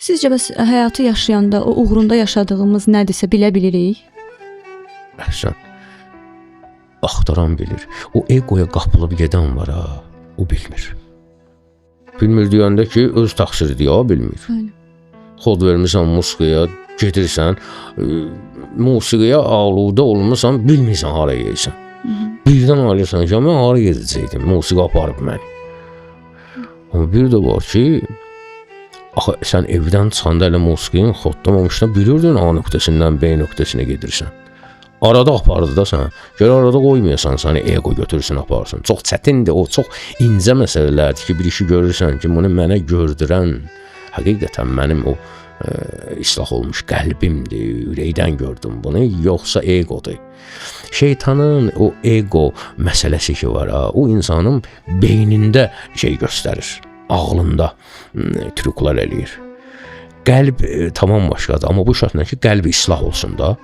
Sizcə bəs həyatı yaşayanda o uğrunda yaşadığımız nədirsə bilə bilirik? Əhsən. Axtaran bilir. O egoya qapılıb gedən var ha, o bilmir. Bilmir deyəndə ki, öz təqsiridir ya, bilmir. Bəli. Xod vermisən musiqiyə, gedirsən, musiqiyə aludə olmusan, bilmirsən hara gedirsən. Birdən alırsan ki, mən hara gedəcəkdim, musiqi aparıb məni. Amma bir də var ki, axı sən evdən çıxanda elə musiqinin xodlamamışdan bilirdin A nöqtəsindən B nöqtəsinə gedirsən. Arada apardı da sən. Gör arada qoymayasan səni ego götürsün aparsın. Çox çətindir o, çox incə məsələlərdir ki, bir işi görürsən ki, bunu mənə gördürən həqiqətən mənim o islah olmuş qəlbimdir, ürəkdən gördüm bunu, yoxsa egodur. Şeytanın o ego məsələsi ki var ha, o insanın beynində şey göstərir, ağlında trüklər eləyir. Qəlb tamam başqadır, amma bu şərtlə ki, qəlb islah olsun da.